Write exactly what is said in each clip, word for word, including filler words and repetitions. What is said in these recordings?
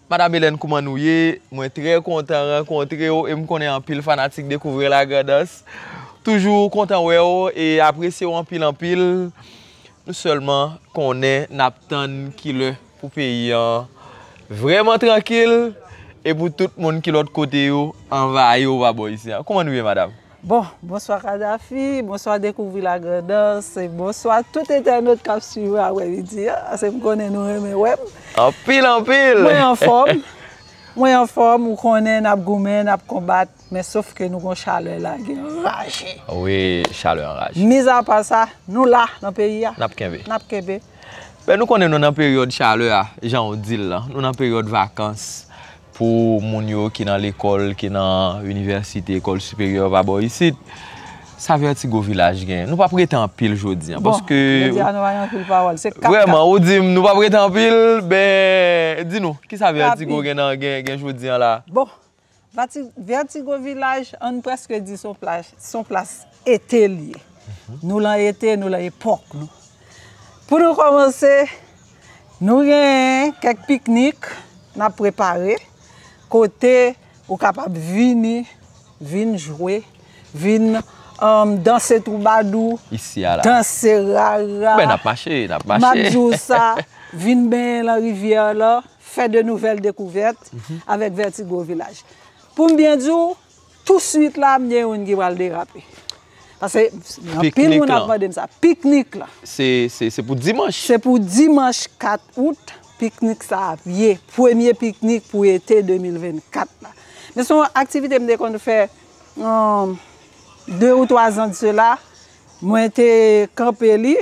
Madam Hélène, kouman nou ye? Mwen trè kontan rankontre w e m konnen anpil fanatik Découvrir la Grand'Anse toujou kontan wè w e apresye w anpil, anpil. Nou sèlman konnen n ap tann ki lè pou peyi an vrèman trankil e pou tout moun ki lòt kote yo anvayi w pa bò isi a. Kouman nou ye, madam? Bon, bonswa Kadhafi, bonswa Découvrir la Grand'Anse, e bonswa tout entènot k ap swiv mwen aprèmidi a, paske m konnen nou renmen wè m. Anpil, anpil! Mwen anfòm. Mwen anfòm, ou konnen n ap goumen, n ap konbat, men sof ke nou gon chalè la ki anraje. Wi, chalè anraje. Mizapa sa, nou la nan peyi a. N ap kenbe. N ap kenbe. Ben, nou konnen nou nan peryòd chalè a, jan w di l lan. Nou nan peryòd vakans pou moun yo ki nan lekòl, ki nan inivèsite, ekòl siperyè pa bò isit. Sa Vertigo Village gen? Nou p ap rete anpil jodi a, paske jodi a nou pa gen anpil pawòl, se kap kap. Vrèman, ou di m nou p ap rete anpil, ben, di nou, kisa Vertigo gen nan, gen, gen jodi an la? Bon, Vati-, Vertigo Village, ann prèske di se yon plas, se yon plas ete li ye. Nou lan ete, nou lan epòk nou. Pou nou kòmanse, nou gen kèk piknik n ap prepare, kote ou kapab vini, vin jwe, vin, um, danse twoubadou, isi a la, danse rara. Ben, n ap mache, n ap mache. M ap di w sa, vin benyen lan rivyè lan, fè de nouvelles découvertes avèk Vertigo Village. Pou m byen di w, touswit la, m gen youn ki pral derape. Paske anpil moun ap mande m sa. Piknik lan. Se, se, se pou dimanch. Se pou dimanch kat out, piknik sa ap ye. Premye piknik pou ete de mil vennkat la. Men se yon aktivite m te konn fè, um, de ou twa zan de sela. Mwen te kanpe li.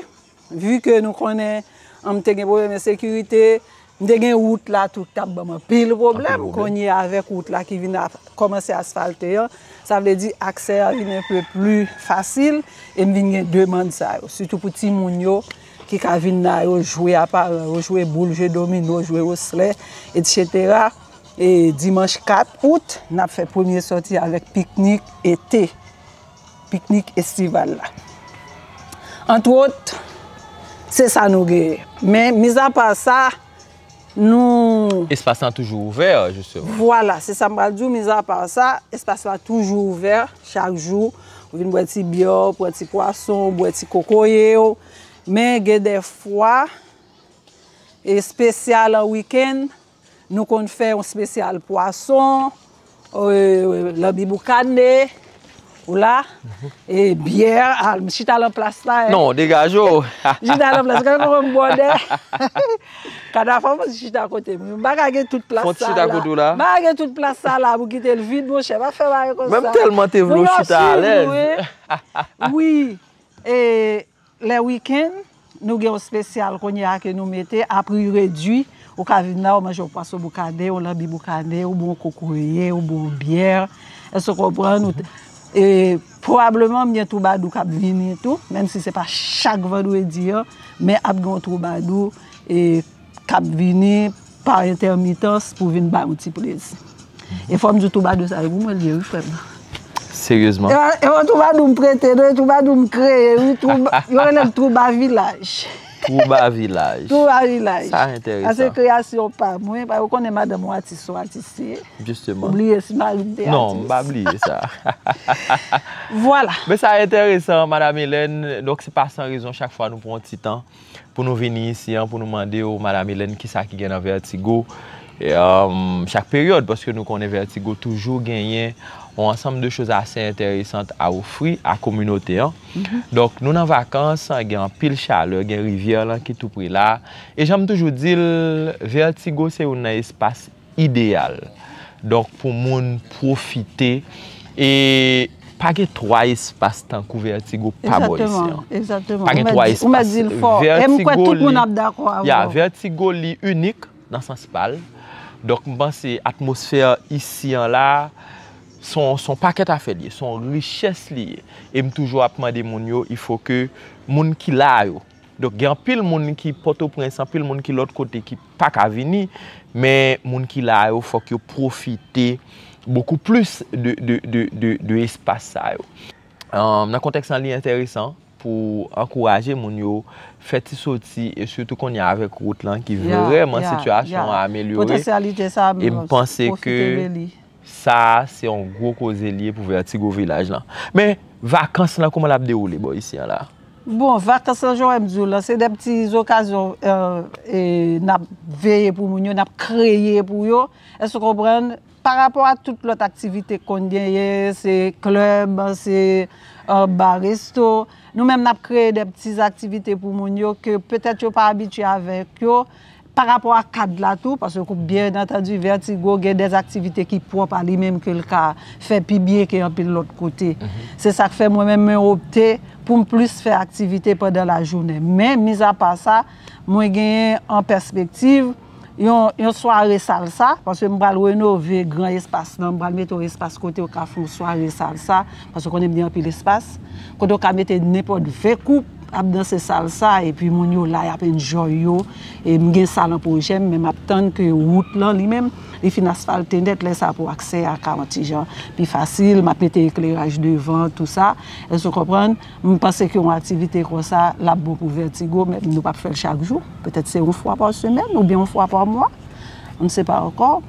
Vi ke nou konnen, m te gen pwoblèm ensekirite, m te gen wout la tou k t ap ban m anpil pwoblèm. Anpil pwoblèm. Kounye a, avèk wout la ki vin a-, kòmanse asfalte an, sa vle di aksè a vin enpe pli fasil, e m vin gen demann sa yo. Sitou pou timoun yo, ki ka vin la, yo jwe a paran yo, jwe boul, jwe domino, jwe oslè, etsetera. E dimanch kat out, n ap fè premye sòti avèk piknik ete. Piknik estival la. Antwot, se sa nou genyen. Men, mizapa sa, nou... Espas lan toujou ouvè, jisteman. Vwala, se sa m pral di w. Mizapa sa, espas la toujou ouvè. Chak jou, ou vin bwè ti byè w, pran ti pwason w, bwè ti kokoye w. Men, gen de fwa, espesyal an wikenn, nou konn fè yon espesyal pwason, e, lanbi boukane, ou la, e byè, al, m chita lan plas la, en. Non, degaje w. Chita lan plas, gade kòman m bòdè. Kadafwa, fò m chita kote m. M pa ka gen tout plas sa la. Fò w chita kote w la. M pa ka gen tout plas sa la pou kite l vid, monchè. Pa fè bagay konsa. Men m tèlman te vle w chita alèz. Wi. E, lè wikenn, nou gen yon espesyal kounye a ke nou mete a pri redui. Ou ka vin la, ou manje yon pwason boukane, yon lanbi boukane, ou bwè yon kokoye, ou bwè yon byè. Èske w konprann? Ou t-, e, pwobableman, m gen twoubadou k ap vini tou, menm si se pa chak vandredi an, men ap gen yon twoubadou, e, k ap vini pa entèmitans pou vin bay yon ti plezi. E fò m di w, twoubadou sa, e pou mwen l ye, wi, frè m. Seryezman? E, e yon twoubadou m prete, non, e twoubadou m kreye, wi, twouba-, yo rele l Twouba Vilaj. Twouba Vilaj. Twouba Vilaj. Sa enteresan. Sa se kreyasyon pa mwen, pa ou konnen madanm ou atis, ou atis li ye. Jisteman. Ou bliye si mari m te atis. Non, m pa bliye sa. Vwala. Men sa enteresan, Madam Hélène. Donk, se pa san rezon, chak fwa nou pran yon ti tan pou nou vini isi an, pou nou mande w, Madam Hélène, kisa ki gen nan Vertigo. E, um, chak peryòd, paske nou konnen Vertigo toujou genyen yon ansanm de choz ase enteresan a ofri a kominote an. Donk, nou nan vakans, gen anpil chalè, gen rivyè lan ki tou pre la. E jan m toujou di l, Vertigo se youn nan espas ideyal. Donk, pou moun pwofite, e pa gen twa espas tankou Vertigo pa bò isi an. Egzakteman, egzakteman. Pa gen twa espas. Ou mèt di l fò. E m kwè tout moun ap dakò avè w. Ya, Vertigo li inik nan sans pa l. Donk, m panse atmosfè isi an la, se yon, se yon pakèt afè li ye, se yon richès li ye. E m toujou ap mande moun yo, il faut que moun ki la yo, donk, gen anpil moun ki Pòtoprens, anpil moun ki lòt kote ki pa ka vini, men moun ki la yo, fòk yo pwofite beaucoup plus de, de, de, de, de espas sa yo. Ahn, nan kontèks lan, li enteresan. pou ankouraje moun yo fè ti soti, e sitou kounye a avèk wout lan ki vrèman sitiyasyon an amelyore. E m panse ke sa se yon gwo koze li ye pou Vètigo Vilaj lan. Men, vakans lan, kòman l ap dewoule bò isi an la? Bon, vakans lan, jan w wè m di w lan, se de ti okazyon n ap veye pou moun yo, n ap kreye pou yo. Èske w konprann? Pa rapò a tout lòt aktivite k konn genyen, se klèb, se bar, resto. Nou menm, n ap kreye de ti aktivite pou moun yo ke petèt yo pa abitye avèk yo. Pa rapò a kad la tou, paske byen antandi, Vètigo gen de aktivite ki pwòp a li menm ke l ka fè pi byen ke anpil lòt kote. Se sa k fè mwen menm mwen opte pou m plis fè aktivite pandan lajounen. Men, mizapa sa, mwen genyen an pèspektiv yon, yon sware salsa, paske m pral renove gran espas lan, m pral mete yon espas kote yo ka fè yon sware salsa, paske w konnen m gen anpil espas, kote yo ka mete nenpòt ven koup ap danse salsa, epi moun yo la, y ap enjoy yo. E m gen sa nan pwojè m, men m ap tann ke wout lan li menm, li fin asfalte nèt, lè sa pou aksè a ka yon ti jan pi fasil, m ap mete ekleraj devan, tou sa. Èske w konprann? M panse ke yon aktivite konsa, l ap bon pou Vètigo, men nou p ap fè l chak jou. Petèt se yon fwa pa semèn oubyen yon fwa pa mwa. On ne sait pas encore.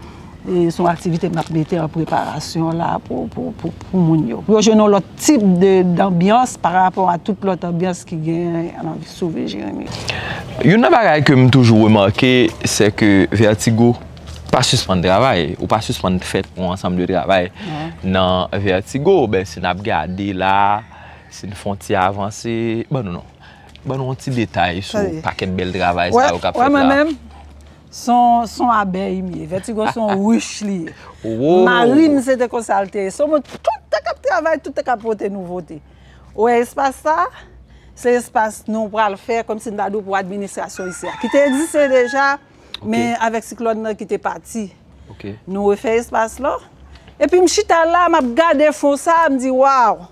E se yon aktivite m ap mete an preparasyon la pou, pou, pou, pou moun yo. Pou yo jwenn yon lòt tip de, danbyans pa rapò a tout lòt anbyans ki genyen nan Sovil Jeremi. Youn nan bagay ke m toujou remake, se ke Vètigo pa sispann travay, ou pa sispann fè yon ansanm de travay nan Vètigo. Ben, si n ap gade la, si n fè yon ti avanse, ban nou non. Ban nou yon ti detay sou pakèt bèl travay sa yo k ap fèt la. Se yon, se yon abèy m ye. Vètigo se yon rich li ye. Mari m se te konsa l te ye. Se yon moun, tout tan k ap travay, tout tan k ap pote nouvote. Ou wè espas sa? Se espas nou pral fè, kòmsi m ta di w, pou administrasyon isi a. Ki te egziste deja, men avèk siklòn nan ki te pati. Nou refè espas lan. Epi m chita la, m ap gade fon sa, m di, waw!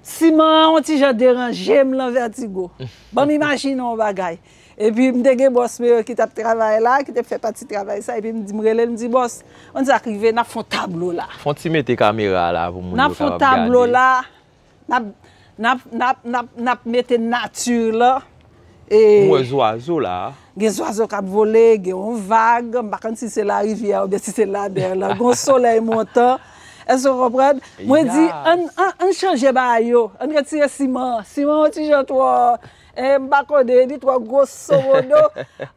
Siman an yon ti jan deranje m lan Vètigo. Ban m imajine yon bagay. Epi m te gen bòs mwen yo ki t ap travay la, ki te fè pati travay sa, epi m di, m rele l, m di, bòs, konn sa k rive, n ap fè yon tablo la. Fè yon ti mete kamera la pou moun yo kapab gade. N ap fè yon tablo la, n ap, n ap, n ap, n ap, n ap mete nati lan. E m wè zwazo la. Gen zwazo k ap vole, gen yon vag, m pa konn si se larivyè oubyen si se lamè lan. Gen yon solèy montan. Èske w konprann? Mwen di, ann, ann, ann chanje bagay yo. Ann retire siman an. Siman an yon ti jan twò, eh, m pa konnen, li twò gwosowodo.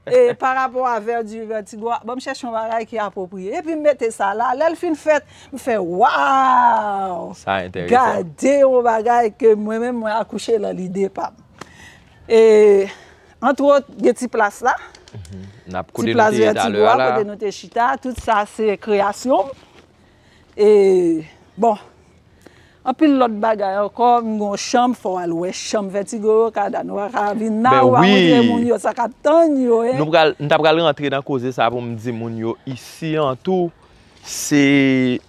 E pa rapò a vèdi Vètigo a, ban m chèche yon bagay ki apwopriye. Epi m mete sa la. Lè l fin fèt, m fè, waw! Sa enteresan. Gade yon bagay ke mwen menm, mwen akouche lan lide pa m. E, antwòt, gen ti plas la. Ti plas Vètigo a, kote nou te chita, tout sa se kreyasyon m. E, bon, anpil lòt bagay ankò, m gen yon chanm, fò w al wè chanm Vètigo yo, Kada, nou pa ka vin la, ou pa montre moun yo sa k ap tann yo, en. Nou pral, m ta pral rantre nan koze sa pou m di moun yo isi an tou, se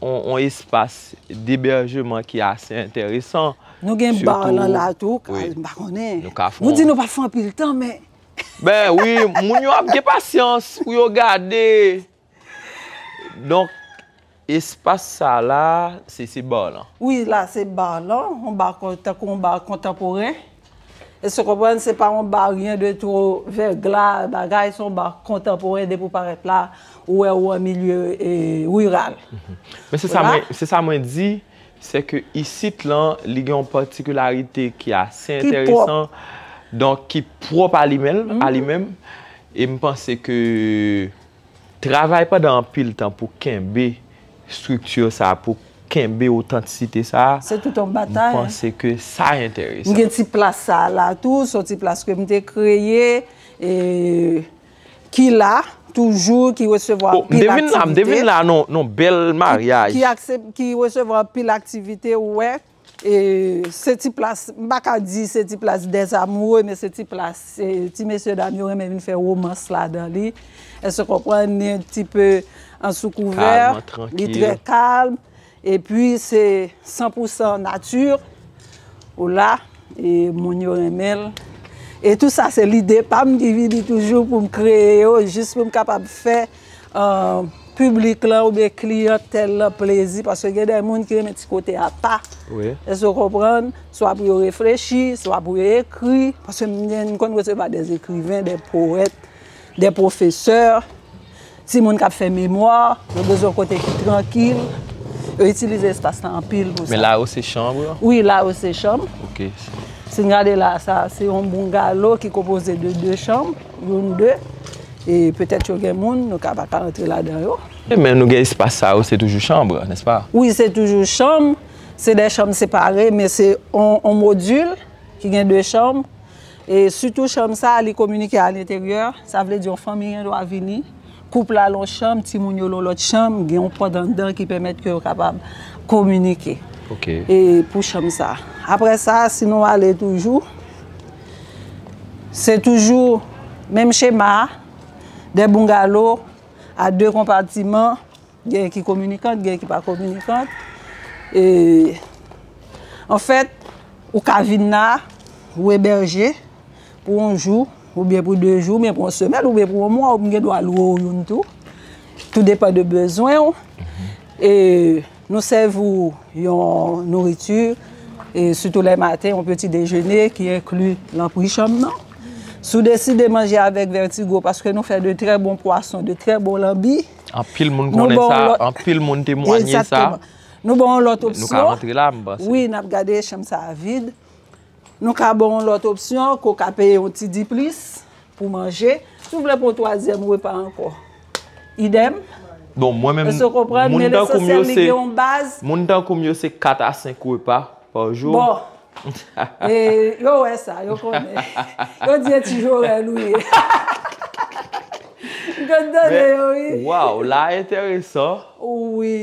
yon, yon espas debèjman ki ase enteresan. Nou gen bar lan la tou, wi. M pa konnen. Nou ka fè yon... Nou di nou p ap fè anpil tan, men... Ben wi, moun yo ap gen pasyans pou yo gade. Donk, espas sa la, se, se bar lan. Wi, la se bar lan, yon bar kon-, tankou yon bar kontanporen. Èske w konprann? Se pa yon bar rien de trop vègla, bagay, se yon bar kontanporen, depi w parèt la, ou wè ou an milye, e, riral. Men se sa mwen, se sa mwen di, se ke isit lan, li gen yon patikilarite ki ase enteresan, donk ki pwòp a li menm, a li menm. E m panse ke travay pandan anpil tan pou kenbe estrikti sa, pou kenbe otantisite sa, se tout yon batay, m panse ke sa enteresan. M gen ti plas sa la tou, se yon ti plas ke m te kreye, e, ki la, toujou, ki resevwa anpil aktivite. Bon, m te vin la, m te vin la nan, nan bèl maryaj. Ki, ki aksep-, ki resevwa anpil aktivite, ou wè. E se ti plas, m pa ka di se ti plas des amoureux, men se ti plas, e, ti mesye dam yo renmen vin fè womans ladan li. Èske w konprann? Li un petit peu an sou kouvè, li trè kalm, epi se san pou san nati, ou la, e moun yo renmen l. E tou sa se lide pa m ki vini toujou pou m kreye yo, jis pou m kapab fè, e, piblik lan oubyen kliyantèl lan plezi, paske gen de moun ki renmen ti kote apa. Wi. Èske w konprann? Swa pou yo reflechi, swa pou yo ekri, paske m gen, m konn resevwa de ekriven, de powèt, de pwofesè, timoun k ap fè memwa, yo bezwen yon kote ki trankil, yo itilize espas la anpil pou sa. Men la yo se chanm? Wi, la yo se chanm. Ok. Si n gade la, sa se yon boungalo ki konpoze de de chanm, youn, de, e petèt yo gen moun, nou ka pa ka rantre ladan yo. E men nou gen espas sa yo, se toujou chanm, nèspa? Wi, se toujou chanm, se de chanm separe, men se on, on modil ki gen de chanm. E sitou chanm sa, li kominike a lenteryè, sa vle di yon fanmi gen dwa vini, koup la l on chanm, timoun yo l on lòt chanm, gen yon pòt anndan ki pèmèt ke yo kapab kominike. Ok. E pou chanm sa. Apre sa, si nou ale toujou, se toujou menm chema a, de boungalo a de konpatiman, gen ki kominikant, gen ki pa kominikant. E, anfèt, ou ka vin la, ou ebèje pou yon jou, oubyen pou de jou, oubyen pou yon semèn, oubyen pou yon mwa, ou gen dwa lwe w youn tou. Tou depann de bezwen w. E nou sèvi w yon nouriti, e sitou lè maten, yon peti dejene ki enkli lanpri chanm nan. Si w deside manje avèk Vertigo, paske nou fè de trè bon pwason, de trè bon lanbi, anpil moun konnen sa, anpil moun temwanye sa. Egzakteman. Nou ba w yon lòt opsyon. Nou ka rantre la, m panse. Wi, n ap gade chanm sa a vid. Nou ka ba w yon lòt opsyon, ke w ka peye yon ti diplis pou manje. Si w vle pou yon twazyèm repa ankò, idèm. Bon, mwen menm, moun tankou m yo se, moun tankou m yo se kat a senk repa pa jou. Bon. E, yo wè sa, yo konnen. Yo di e ti Jorèl ou ye. M konn tande yo, wi. Waw, la enteresan. Wi.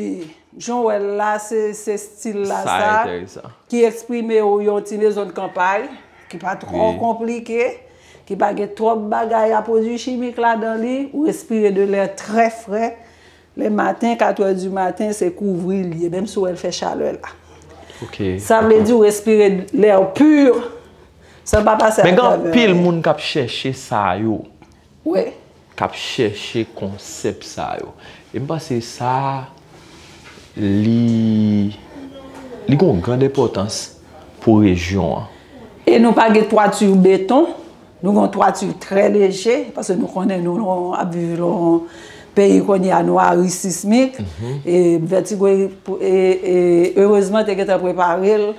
Jan w wè l la, se, se stil la sa, ki eksprime w yon ti lezon kanpay, ki pa twò konplike, ki pa gen twòp bagay a pwodui chimik ladan li, ou respire de lè trè frè. Lè maten, katrè di maten, se kouvri l ye, menm si w wè l fè chalè la. Ok. Sa vle di w respire lè pi, san pa pase atravè. Men gen anpil moun k ap chèche sa yo. Wi. K ap chèche konsèp sa yo. E m panse sa, li, li gen yon grand enpòtans pou rejyon an. E nou pa gen twati beton, nou gen yon twati trè leje, paske nou konnen nou, nou ap viv nan yon peyi kounye a, nou a risk sismik, e Vertigo, e, e, erezman, te gentan prepare l,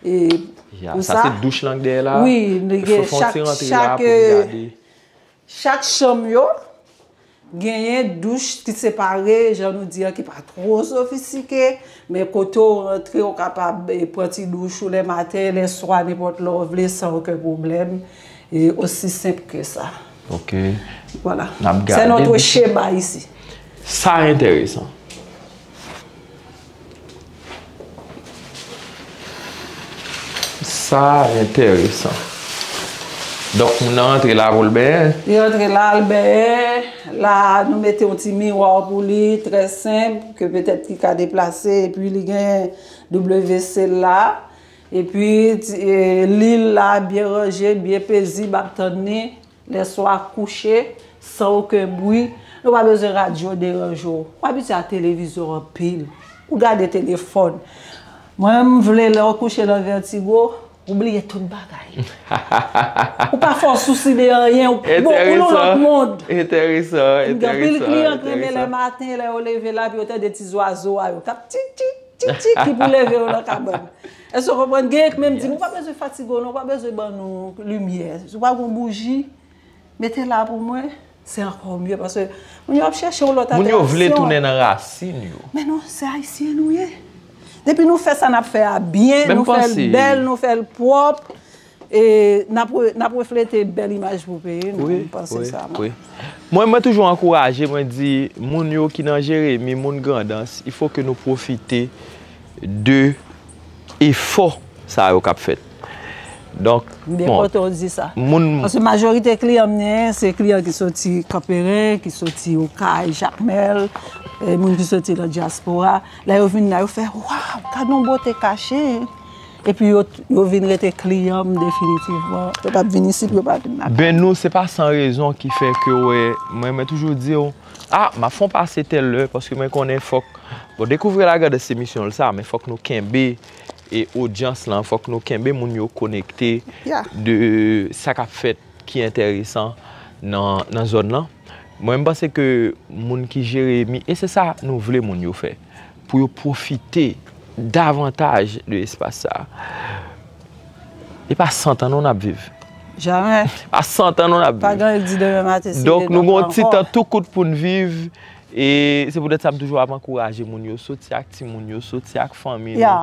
e, pou sa. Ya, sa se douch lan k dèyè la. Wi, nou gen chak, chak, e, chak chanm yo, genyen douch ki separe, jan nou di an, ki pa twò sofistike, men kote w rantre, w kapab, e, pran ti douch ou lè maten, lè swa, nenpòt lè w vle, san okenn pwoblèm. E osi senp ke sa. Ok. Voilà. N ap gade. C'est notre schéma ici. Sa enteresan. Sa enteresan. Donk, moun nan rantre la pou l benyen? Li rantre la, l benyen. La, nou mete yon ti miwa pou li, trè senp, ke petèt ki ka deplase, epi li gen W C la. Epi, ti, e, li la, byen ranje, byen pezib, ap tann li. Lè swa kouche, san okenn bri, nou pa bezwen radyo deranje w. Ou abitye a televizyon anpil. Ou gade telefòn. Mwen, m vle lè w kouche nan Vertigo, ou bliye tout bagay. Ou pa fè w sousi de anyen. Ou, bon, ou nan lòt mond. Enteresan, enteresan. M gen anpil kliyan k renmen lè maten, lè yo leve la, epi yo tande ti zwazo a yo k ap ti, ti, ti, ti, ki pou leve yo nan kabann. Èske w konprann? Gen k menm di m, ou pa bezwen fatige w non, ou pa bezwen ban nou limyè. Si w pa gen yon bouji, mete la pou mwen, se ankò mye, paske moun yo ap chèche yon lòt atraksyon. Moun yo vle tounen nan rasin yo. Men nou, se ayisyen nou ye. Depi nou fè sa n ap fè a byen, nou fè l bèl, nou fè l pwòp, e n ap re-, n ap reflete bèl imaj pou peyi nou. M panse sa, mwen. Mwen, mwen toujou ankouraje, mwen di, moun yo ki nan Jeremi, moun Grandans, il faut que nou pwofite de efò sa yo k ap fèt. Donk, m byen kontan w di sa. Paske majorite kliyan m genyen, se kliyan ki soti Kanperen, ki soti Okay, Jakmèl, e moun ki soti nan dyaspora. Lè yo vin la, yo fè, "Waw, gad yon bote kache." Epi yo, yo vin rete kliyan m definitivman. Yo p ap vin isi pou yo pa vin lakay. Ben nou, se pa san rezon ki fè ke w wè, mwen, mwen toujou di w, a, m ap fè w pase tèl lè, paske mwen konnen fòk, bon, Dekouvri Lagrandans se misyon l sa, men fòk nou kenbe e odyans lan, fòk nou kenbe moun yo konekte de sa k ap fèt ki enteresan nan, nan zòn lan. Mwen, m panse ke moun ki jere mi, e se sa nou vle moun yo fè, pou yo pwofite davantaj de espas sa a. E pa san tan non n ap viv. Jamè. Pa san tan non n ap viv. Pa gen anyen k di demen maten si Donk, nou gen yon ti tan tou kout pou n viv. E se poutèt sa m toujou ap ankouraje moun yo soti ak timoun yo, soti ak fanmi nou. Ya.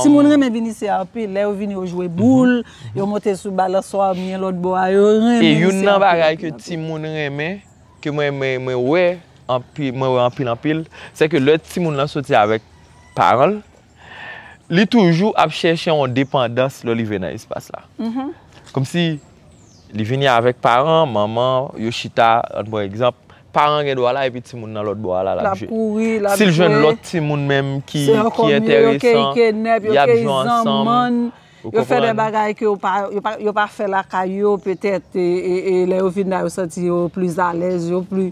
Timoun renmen vin isi a anpil. Lè yo vini, yo jwe boul, yo monte sou balanswa, m gen lòt bò a, yo renmen isi a anpil. E youn nan bagay ke timoun renmen, ke mwen, mwen, mwen wè anpil, mwen wè anpil, anpil, se ke lè timoun lan soti avèk paran l, li toujou ap chèche yon depandans lè li rive nan espas la. Kòmsi li vini avèk paran, manman, yo chita, ann pran egzanp, paran gen dwa la epi timoun nan lòt bò a la, l ap jwe. Si l jwenn lòt timoun menm ki, ki enteresan, y ap jwe ansanm. Yo fè de bagay ke yo pa, yo pa, yo pa fè lakay yo, petèt, e, e, e lè yo vin la, yo santi yo pli alèz, yo pli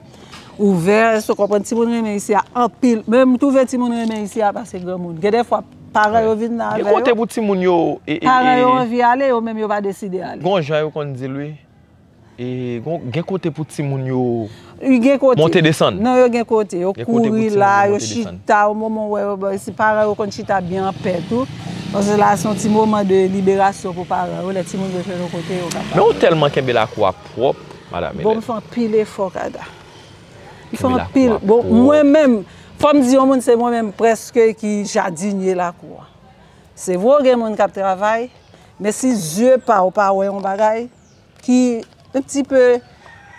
ouvè. Èske w konprann? Timoun renmen isi a anpil. Men m twouve timoun renmen isi a pase granmoun. Gen de fwa, paran yo vin la avè yo. Gen kote pou timoun yo, e, e, paran yo anvi ale, yo menm yo pa deside ale. Gon jan yo konn di l, wi. E gon, gen kote pou timoun yo monte desann. Non, yo gen kote. Yo kouri la, yo chita, yon moman w wè yo, bon, si paran yo konn chita byen anpè tou. Paske la, se yon ti moman de liberasyon pou paran yo, lè timoun yo jwenn yon kote, yo kapab. Men ou tèlman kenbe lakou a pwòp, madan Hélène. Bon, m fè anpil efò, Kada. M fè anpil. Bon, mwen menm, fò m di yon moun, se mwen menm prèske ki jadinye lakou a. Se vre, gen moun k ap travay, men si zye pa w pa wè yon bagay, ki un petit peu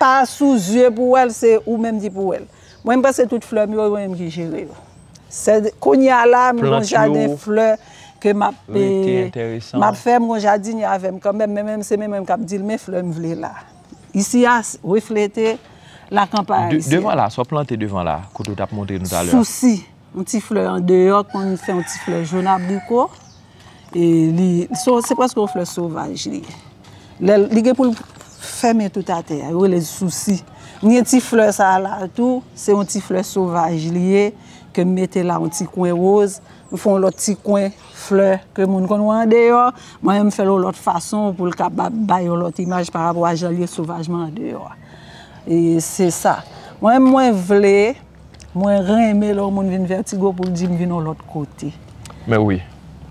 pa sou zye pou wè l, se ou menm ki pou wè l. Mwen, m panse tout flè m yo, mwen menm ki jere yo. Se kounye a la, m gon jaden flè ke m ap, m ap fè, m gon jadinye avè m kanmenm, men menm se mwen menm k ap di l, men flè m vle la. Isi a, reflete lakanpay ayisyen. Devan la, sa w plante devan la, kote w t ap montre nou talè a? Sousi. Yon ti flè andeyò, konn fè yon ti flè jòn abriko. E li, se, se prèske yon flè sovaj li ye. Lè li gen pou l fèmen tout atè a, yo rele l sousi. M gen ti flè sa a la tou, se yon ti flè sovaj li ye, ke m mete la yon ti kwen woz. M fè yon lòt ti kwen flè ke moun konn wè andeyò. Mwen menm m fè l yon lòt fason pou l kapab bay yon lòt imaj pa rapò a jan l ye sovajman andeyò a. E se sa. Mwen, mwen vle Mwen renmen lè yon moun vin Vètigo pou l di m vin yon lòt kote. Men wi.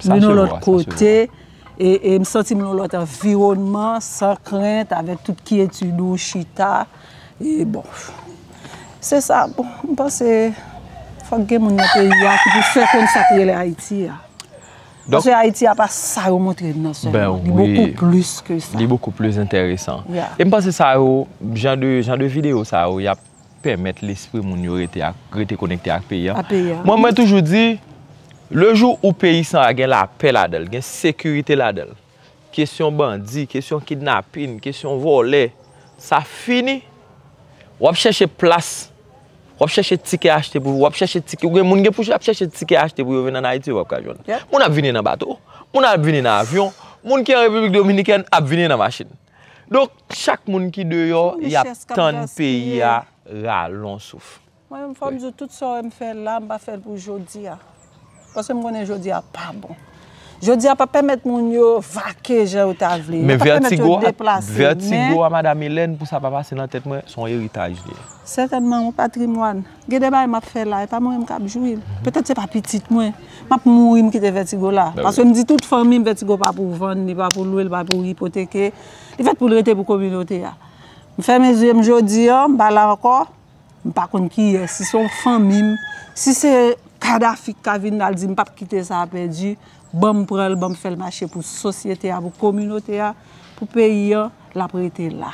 Vin yon lòt kote, e, e m santi m nan yon lòt anviwònman, san krent, avèk tout kyetid ou chita. E bon, se sa, bon, m panse fòk gen moun nan peyi a ki pou fè konn sa k rele Ayiti a. Paske Ayiti a pa sa yo montre n nan sèlman. Li bokou plis ke sa. Li bokou plis enteresan. E m panse sa yo, jan de, jan de videyo sa yo, y ap pèmèt lespri moun yo rete ak, rete konekte ak peyi a. Mwen, mwen toujou di, le jou ou peyi sa a gen lapè ladan l, gen sekirite ladan l, kesyon bandi, kesyon kidnapin, kesyon vòlè, sa fini. W ap chèche plas, w ap chèche tikè achte pou, w ap chèche tikè, ou gen moun gen pou ap chèche tikè achte pou yo vin ann Ayiti, yo p ap ka jwenn. Moun ap vini nan bato, moun ap vini nan avyon, moun ki an Repiblik Dominikèn ap vini nan machin. Donk, chak moun ki deyò, y ap tann peyi a rale yon souf. Mwen menm, fò m di w, tout sa w wè m fè la, m pa fè l pou jodi a. Paske m konnen jodi a pa bon. Jodi a p ap pèmèt moun yo vake jan yo ta vle. Men vètigo a, vètigo a, Madam Hélène, pou sa pa pase nan tèt mwen, se yon eritaj li ye. Sètènman, yon patrimwàn. Gen de bagay m ap fè la, e pa mwen menm k ap jwi l. Petèt se pa pitit mwen. M ap mouri, m kite vètigo la. Paske m di tout fanmi m, vètigo pa pou vann, li pa pou lwe, li pa pou ipoteke. Li fèt pou l rete pou kominote a. M fèmen zye m jodi a, m pa la ankò. M pa konn kiyès, si se yon fanmi m, si se Kadafi k ka vin la, l di m p ap kite sa a pèdi, ban m pran l, ban m fè l mache pou sosyete a, pou kominote a, pou peyi a, l ap rete la.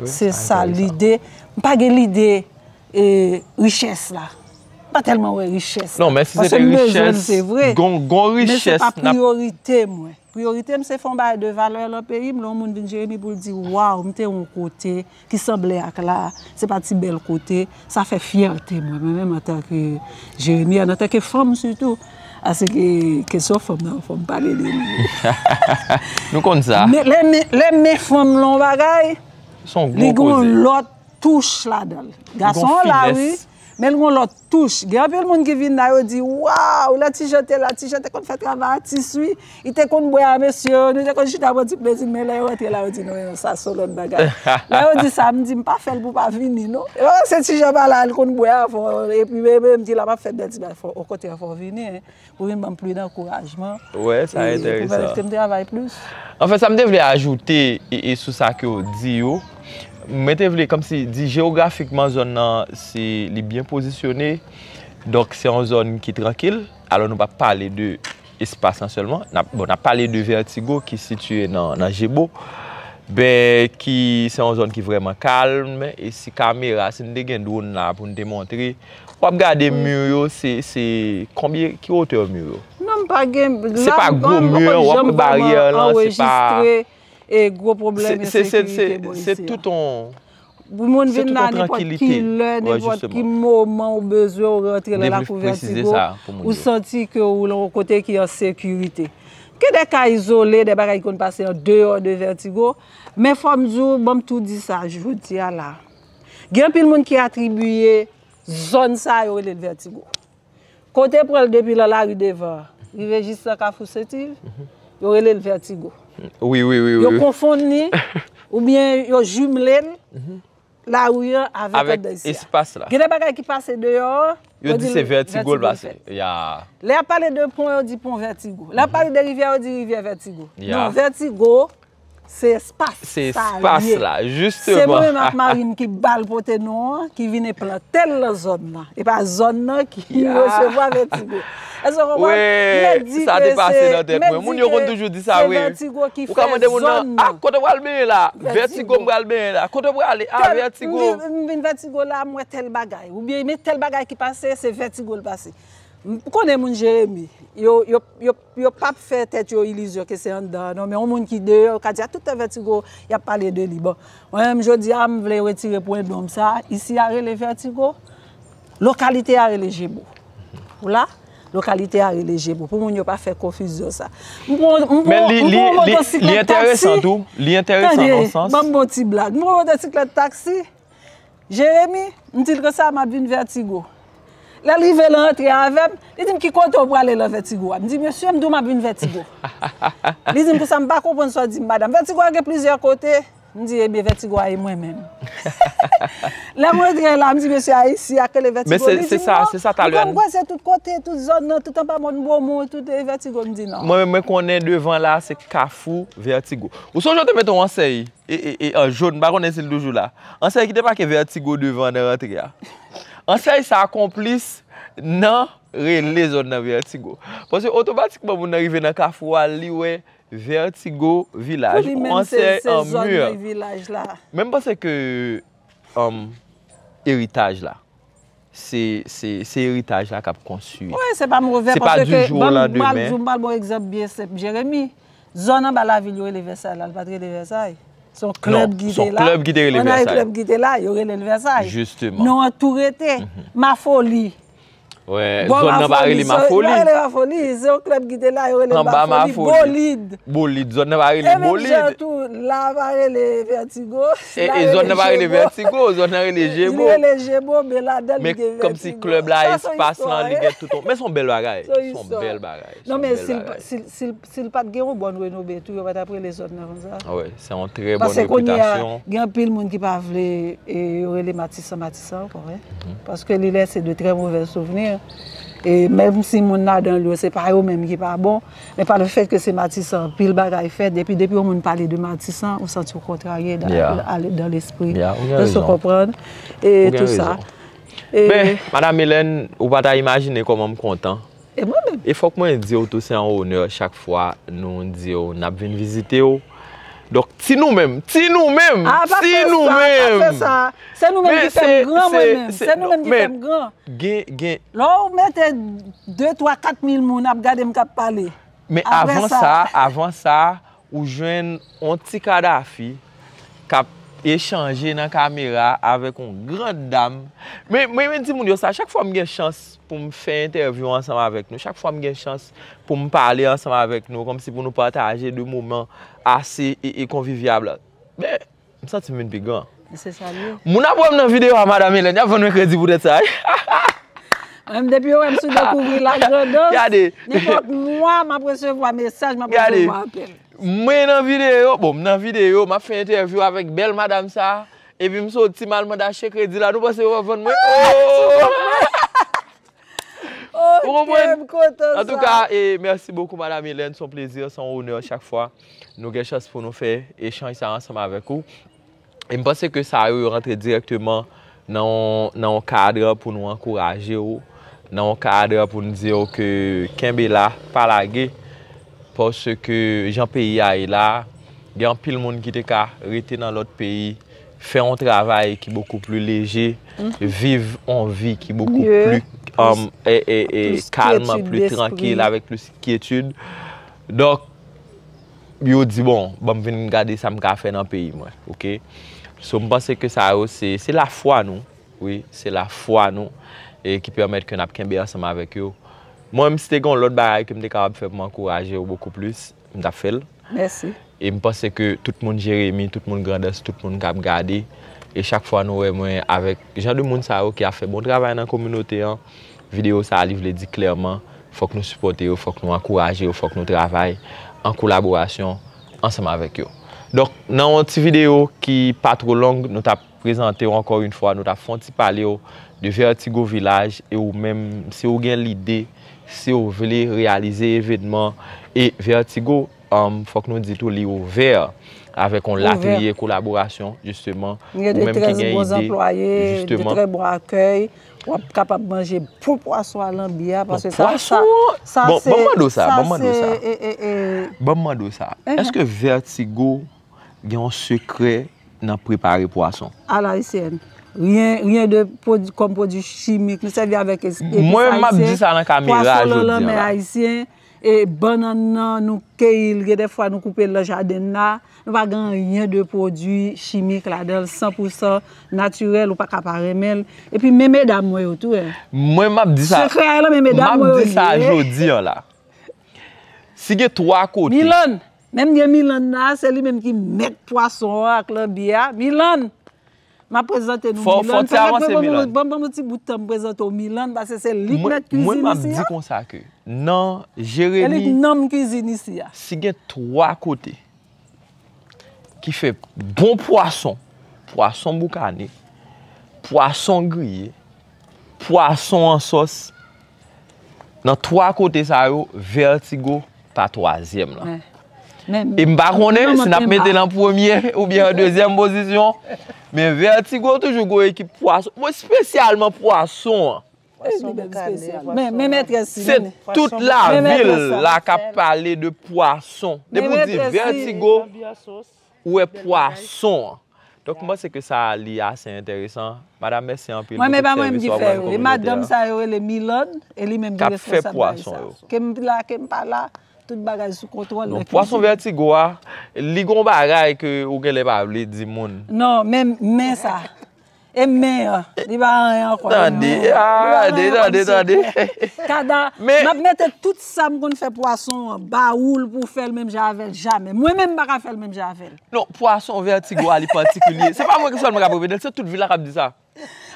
Se sa lide. M pa gen lide, e, richès la. M pa tèlman wè richès la. Non, men si se te richès, gon, gon richès, men se pa priyorite mwen. Priyorite m se fè yon bagay de valè nan peyi m, lè yon moun vin Jeremi pou l di, waw, m te yon kote ki sanble ak la, se pa ti bèl kote, sa fè fyète mwen, mwen menm antanke Jeremi, antanke fanm sitou. Ase ke kesyon fanm nan, fò m pale de li. Nou konn sa. Men lè men lè men fanm lan yon bagay, Se yon li gwo gen yon koze. Lòt touch ladan l. Gason an la wi, men l gen yon lòt touch. Gen anpil moun ki vin la, yo di, waw, lè Ti Jan te la, Ti Jan te konn fè travay atis wi. Li te konn bwè a mesye yo, nou te konn chita pran ti plezi, men lè yo rantre la, yo di, non, non, sa se yon lòt bagay. Lè yo di sa, m di, m pa fè l pou pa vini, non. E pa paske Ti Jan pa la, l konn bwè avè w, epi menm, menm di la, m ap fè bèl ti bagay, fò, okontrè, fò w vini, hein, pou vin ban m plis ankourajman. Wè, sa E pou enteresan. pèmèt ke m travay plis. Anfen, sa m te vle ajoute e, e sou sa ke w di yo, mwen te vle kòmsi di jewografikman zòn nan se li byen pozisyone. Donk se yon zòn ki trankil. Alò nou p ap pale de espas lan sèlman. N ap, bon, n ap pale de Vertigo ki sitiye nan, nan Jebo. Ben, ki se yon zòn ki vrèman kalm. E si kamera, si n te gen dwòn la pou n te montre, w ap gade mi yo, se, se konbyen, ki wotè mi yo? Non, m pa gen. Se pa gwo mi, w ap wè baryè lan, se pa E gwo pwoblèm se, se, se, ensekirite bò se isi a. Tout yon Pou moun se vin tout la yon nenpòt trankilite. Ki lè, Wè, nenpòt jisteman. Ki moman ou bezwen, ou rantre M la te lakou vle presize Vertigo, sa pou moun ou yo. Santi ke ou lan yon kote ki an sekirite. Gen de ka izole, de bagay ki konn pase an deyò de Vertigo, men fò m di w, ban m tou di sa, jodi a la. Gen anpil moun ki atribiye zòn sa yo rele l Vertigo. Kote pran l depi lan lari devan, rive jis lan Kafou Setiv, yo rele l Vertigo. Wi, wi, wi, Yo wi. Konfonn li, oubyen yo jimle l, lari an avèk Avèk anndan isi a. Espas la. Gen de bagay ki pase deyò, Yo di se Vertigo l pase. Ya. Lè y ap pale de pon, yo di pon Vertigo. Lè y ap pale de rivyè, yo di rivyè Vertigo. Non, Vertigo, se espas. Se espas la, jisteman. Se mwen menm ak mari m ki ba l pote non an, ki vin enplante l lan zòn nan. E pa zòn nan ki resevwa Vertigo. Èske w konprann? Wi, sa te pase nan tèt mwen. Moun yo konn toujou di sa, wi. Ou ka mande moun nan, a, kote w pral benyen la? Vertigo m pral benyen la. Kote w prale? A, Vertigo. M vin Vertigo la, m wè tèl bagay. Oubyen men tèl bagay ki pase, se Vertigo l pase. M konnen moun Jeremi, yo, yo, yo, yo p ap fè tèt yo ilizyon ke se anndan an, non, men yon moun ki deyò, yo ka di a tout tan Vertigo, y ap pale de li. Bon, mwen menm jodi a, m vle retire pwen dlo m sa, isi a rele Vertigo, lokalite a rele Jebo. Ou la? Lokalite a rele Jebo, pou moun yo pa fè konfizyon sa. M pran, m pran, Men li, m li, pran li, li motosiklèt enteresan taksi. Tou. Li enteresan nan yon sans. Ban m bon ti blag. M pran motosiklèt taksi. Jeremi, m di l konsa, m ap vin Vertigo. Lè l rive lan antre avè m, li di m ki kote w prale lan Vertigo a. M di, mesye, m di w m ap vin Vertigo. Li di m konsa, m pa konprann sa w di m, madanm. Vertigo a gen plizyè kote. M di, ebyen, Vertigo a e mwen menm. Lè m rantre la, m di, mesye a isi a k rele Vertigo. Men se, se sa, se sa talè a. M kwè se tout kote, tout zòn nan, tout anba mòn Bomon, tout e Vertigo, m di non. Mwen, mwen konnen devan la, se Kafou Vertigo. Ou sonje w te mete yon ansèy e, e, e, an jòn, m pa konnen si l toujou la. Ansèy ki te make Vertigo devan nan rantre a. Ansèy sa konplis nan rele zòn nan Vertigo. Paske otomatikman moun nan rive nan kafou a, li wè Vertigo Vilaj, yon ansèy an mi. Vilaj la. Men m panse ke um, eritaj la, se, se, se eritaj la k ap konstwi. Wi, se pa move. Se pa du jour au lendemain. M pral di w, m pral ba w egzanp byen senp, Jeremi. Zòn anba lavil yo rele Vèsay la, l pa t rele Vèsay. Se yon klèb ki te la. Se yon klèb ki te rele Vèsay. Klèb ki te la, yo rele l Vèsay. Jisteman. Non an tou rete. Mafoli. Wè, zòn nan pa rele Mafoli. Yo pa rele Mafoli, se yon klèb ki te la, yo rele Mafoli. Bolid. Bolid, zòn nan pa rele Bolid. E menm jan tou, la pa rele Vertigo. E zòn nan pa rele Vertigo, zòn nan rele Jebo. Li rele Jebo, men ladan li gen Vertigo. Men kòmsi klèb la, espas lan, li gen tout. Men se yon bèl bagay. Se yon bèl bagay. Non, men si l pa t gen yon bòn renome tou, yo pa t ap rele zòn nan konsa. Wi, se yon trè bòn repitasyon. Gen anpil moun ki pa vle yo rele Matisan Matisan ankò, wi. Paske li lese de trè movè souvni. E menm si moun ladan l yo, se pa yo menm ki pa bon, men pa le fèt ke se Matisan, anpil bagay fèt. Epi depi yon moun pale de Matisan, ou santi w kontrarye dan lespri. Èske w konprann? E tou sa. Men, Madanm Helène, ou pa ta imajine kòman m kontan. E mwen menm. E fòk mwen di w tou, se yon onè chak fwa nou di w n ap vin vizite w. Donk, ti nou menm, ti nou menm, ti nou menm. Se nou menm ki fè m gran, mwen menm. Se nou menm ki fè m gran. Gen, gen. Lè w mete de, twa, kat mil moun ap gade m k ap pale. Men avan sa, avan sa, ou jwenn yon ti Kadafi k ap Echanje nan kamera avèk yon grand dam. Men, mwen renmen di moun yo sa, chak fwa m gen chans pou m fè entèvyou ansanm avèk nou, chak fwa m gen chans pou m pale ansanm avèk nou, kòmsi pou nou pataje de moman ase e, e konvivyab, ben, m santi m vin pi gran. Se sa l ye. Moun ap wè m nan videyo a, Madam Hélène, y ap vann mwen kredi poutèt sa, wi. Mwen, depi yo wè m sou dekouvri la grandans, gade, nenpòt mwa, m ap resevwa mesaj, m ap resevwa apèl. Mwen nan videyo, bon, m nan videyo, m ap fè entèvyou avèk bèl madam sa, epi m soti m al mande achte kredi la, nou panse yo ap vann mwen? Oh! Ou konprann? Antouka, e, mèsi bokou, Madam Hélène, se yon plezi, se yon onè chak fwa nou gen chans pou nou fè echanj sa ansanm avèk ou. E m panse ke sa yo, yo rantre dirèkteman nan yon, nan yon kad pou nou ankouraje w, nan yon kad pou n di w ke kenbe la, pa lage, paske jan peyi a ye la, gen anpil moun ki te ka rete nan lòt peyi, fè yon travay ki bokou pli leje, viv yon vi ki bokou pli, um, e, e, e, kalm, pli trankil, avèk plis kyetid. Donk, yo di, bon, ban m vin gade sa m ka fè nan peyi mwen, oke? So, m panse ke sa yo, se, se lafwa nou, wi, se lafwa nou, e ki pèmèt ke n ap kenbe ansanm avèk yo. Mwen menm, si te gen yon lòt bagay ke m te kapab fè pou m ankouraje yo bokou plis, m t ap fè l. Mèsi. E m panse ke tout moun Jeremi, tout moun Grandans, tout moun k ap gade, e chak fwa nou wè mwen avèk jan de moun sa yo ki ap fè bon travay nan kominote an, videyo sa a, li vle di klèman, fòk nou sipòte yo, fòk nou ankouraje yo, fòk nou travay an kolaborasyon ansanm avèk yo. Donk, nan yon ti videyo ki pa twò long, nou t ap prezante w ankò yon fwa, nou t ap fè yon ti pale w de Vertigo Village, e ou menm, si w gen lide, si w vle reyalize evènman, e Vertigo, um, fòk nou di tou, li ouvè avèk yon latriye kolaborasyon, jisteman, ou menm ki gen ide, jisteman. Gen de trè bon akèy, w ap kapab manje bon pwason a lanbi a, paske sa, sa, sa se, sa se, e, e, e. Ban m mande w sa. Èske Vertigo gen yon sekrè nan prepare pwason? A la ayisyèn. Rien, rien de pwodui, kòm pwodui chimik. Nou sèvi avèk es-, epis ayisyen. Mwen, m ap di sa nan kamera jodi a la. Pwason lan lanmè ayisyen. E bannann nan, nou keyi l, gen de fwa nou koupe l nan jaden n la. Nou pa gen anyen de pwodui chimik ladan l, san pou san natirèl, ou pa ka pa renmen l. Epi men medam mwen yo tou, en. Mwen, m ap di sa, sekrè a lan men medam mwen yo ye. M ap di sa jodi a la. Si gen twa kote. Milan, menm gen Milan la, se li menm ki mèt pwason an ak lanbi a. Milan, m ap prezante nou Milan. Fò, fò ti avanse, Milan. Ban m, ban m, ban m yon ti bout tan m prezante w Milan, paske se li k mèt kwizin isi a. Mwen, mwen, m ap di konsa ke nan Jeremi, e li k nonm kwizin isi a. Si gen twa kote ki fè bon pwason, pwason boukane, pwason griye, pwason an sòs. Nan twa kote sa yo, Vertigo pa twazyèm lan. E m pa konnen si n ap mete l an premye oubyen an dezyèm pozisyon, men Vertigo toujou gon ekip pwason. Mwen, espesyalman pwason an. Pwason boukane, pwason. Men, men mètrès, se tout lavil la k ap pale de pwason. Depi w di Vertigo, ou wè pwason an. Donk, m panse ke sa li ase enteresan. Madam, mèsi anpil pou tout sèvis w ap rann kominote a. Mwen, men pa mwen menm ki fè yo. E madanm sa yo rele Milan, e li menm ki responsab bagay sa. K ap fè pwason yo. Ke m la, ke m pa la, tout bagay sou kontwòl. Non, pwason Vertigo a, li gon bagay ke ou genlè pa vle di moun. Non, men, men sa. E men an, li pa anyen ankò. Tande, tande, tande, tande. Kada, m ap mete tout sa m konn fè pwason an ba ou l pou w fè l menm jan avè l jamè. Mwen menm m pa ka fè l menm jan avè l. Non, pwason Vertigo a li patikilye. Se pa mwen ki sèlman k ap repete l, se tout vil la k ap di sa.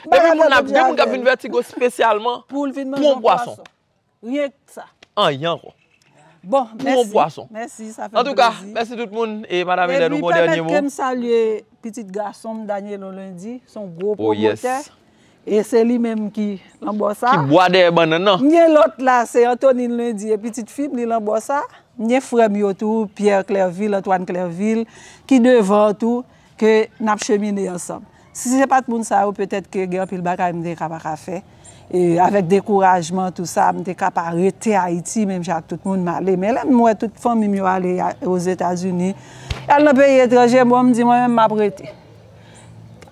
Depi moun ap, gen moun k ap vin Vertigo espesyalman pou yon pwason. Ryenk sa. Anyen ankò. Bon, mèsi. Pou yon pwason. Mèsi, sa fè m plezi. Antouka, mèsi tout moun. E Madan Hélène, ou gon dènye mo? Epi pèmèt ke m salye pitit gason m, Danielo Lundi, se yon gwo pwomotè. E se li menm ki lan bò sa. Ki bwa dèyè bannann nan. M gen lòt la, se Antonine Lundi, e pitit fi m, li lan bò sa. M gen frè m yo tou, Pierre Clerville, Antoine Clerville, ki devan tou, ke n ap chemine ansanm. Si se pa t moun sa yo, petèt ke gen anpil bagay m te ka pa ka fè. E avèk dekourajman, tou sa, m te ka pa rete Ayiti, menm jan ak tout moun, m ale. Men lè m wè tout fanmi m yo ale a, Ozetazini, y al nan peyi etranje, bon, m di mwen menm, m ap rete.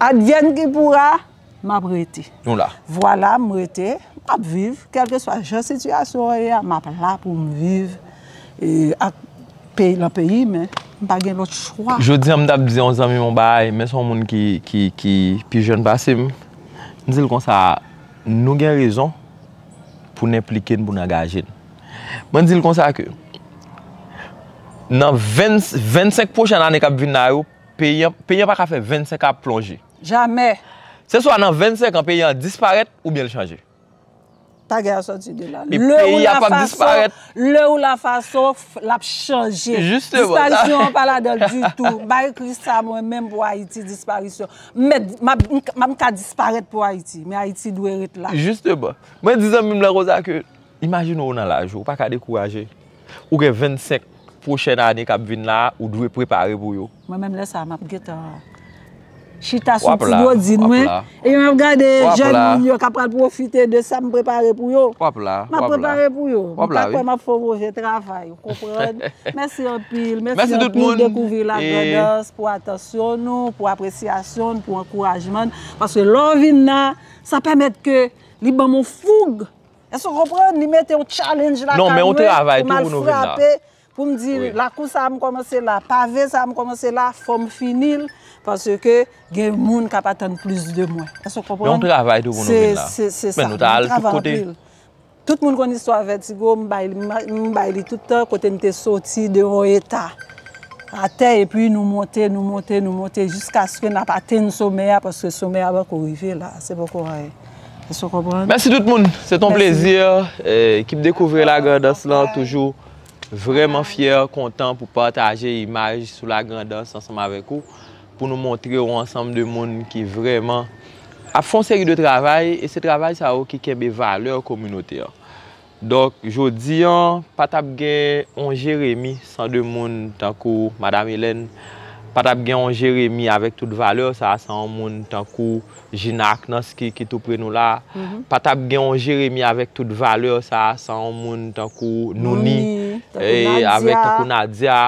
Advienne qui pourra, m ap rete. Nou la. Vwala, m rete, m ap viv, kèlkeswa jan sitiyasyon an ye a, m ap la pou m viv, e, ak peyi, lan peyi m, men M pa gen lòt chwa. Jodi an m t ap di yon zanmi m yon bagay, men se yon moun ki, ki, ki pi jèn pase m. M di l konsa, nou gen rezon pou n enplike n, pou n angaje n. Mwen di l konsa ke nan ven, vennsenk pwochèn ane k ap vin la yo, peyi an, peyi an pa ka fè vennsenk an ap plonje. Jamè. Se swa nan vennsenk an peyi an disparèt oubyen l chanje. Ta gen a sòti de la. E peyi a p ap disparèt. Lè ou la fason, l ap chanje. Jisteman. Disparisyon an pa ladan l ditou. M pa ekri sa mwen menm pou Ayiti, disparisyon. M mèt, m ap, m ka disparèt pou Ayiti, men Ayiti dwe ret la. Jisteman. Mwen di zanmi m lan konsa ke, imajine w nan laj ou, ou pa ka dekouraje. Ou gen vennsenk pwochèn ane k ap vin la, ou dwe prepare pou yo. Mwen menm lè sa a, m ap gentan chita sou ti dodin mwen, epi m ap gade jèn moun yo k ap pral pwofite de sa m prepare pou yo. M ap prepare pou yo. M pa kwè m ap fè yon move travay, ou konprann? Mèsi anpil, mèsi anpil Dekouvri Lagrandans pou atansyon nou, pou apresyasyon n, pou ankourajman n. Paske lè w vin la, sa pèmèt ke li ban m yon foug. Èske w konprann? Li mete yon challenge lakay mwen pou m al frape, pou m di, lakou sa a m kòmanse la, pave sa a m kòmanse la, fò m fini l, paske gen moun k ap atann plis de mwen. Èske w konprann? Men yon travay tou pou nou vin la. Se, se, se sa. Men nou ta al tout kote. Tout moun konn istwa Vètigo, m bay, m bay li tout tan, kote m te soti de yon eta atè, epi nou monte, nou monte, nou monte, jiskaske n ap atenn somè a, paske somè a pako rive la, se poko anyen. Èske w konprann? Mèsi tout moun. Se t on plezi. Ekip Dekouvri Lagrandans lan toujou vrèman fyè, kontan pou pataje imaj sou Lagrandans ansanm avèk ou, pou nou montre w ansanm de moun ki vrèman ap fè yon seri de travay, e se travay sa yo ki kenbe valè kominote an. Donk, jodi an, pa t ap gen yon Jeremi san de moun tankou Madam Hélène, pa t ap gen yon Jeremi avèk tout valè sa a san yon moun tankou Gina Aknans ki, ki tou pre nou la. Pa t ap gen yon Jeremi avèk tout valè sa a san yon moun tankou Nouni, avèk tankou Nadia,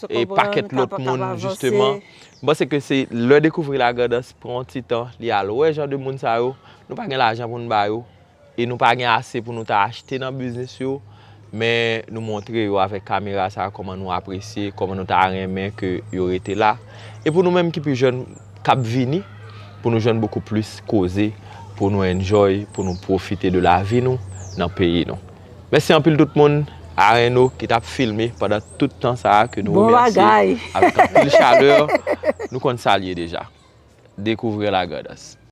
e pakèt lòt moun, jisteman. M panse ke se lè Dekouvri Lagrandans pran yon ti tan, li al wè jan de moun sa yo, nou pa gen lajan pou n ba yo, e nou pa gen ase pou nou ta achte nan biznis yo, men nou montre yo avèk kamera sa a kòman nou apresye, kòman nou ta renmen ke yo rete la. E pou nou menm ki pi jèn k ap vini, pou nou jwenn bokou plis koze, pou nou enjoy, pou nou pwofite de lavi nou nan peyi nou. Mèsi anpil tout moun, Areno ki t ap filme pandan tout tan sa a ke nou remèsye avèk anpil chalè, nou konn sa l ye deja. Dekouvri Lagrandans.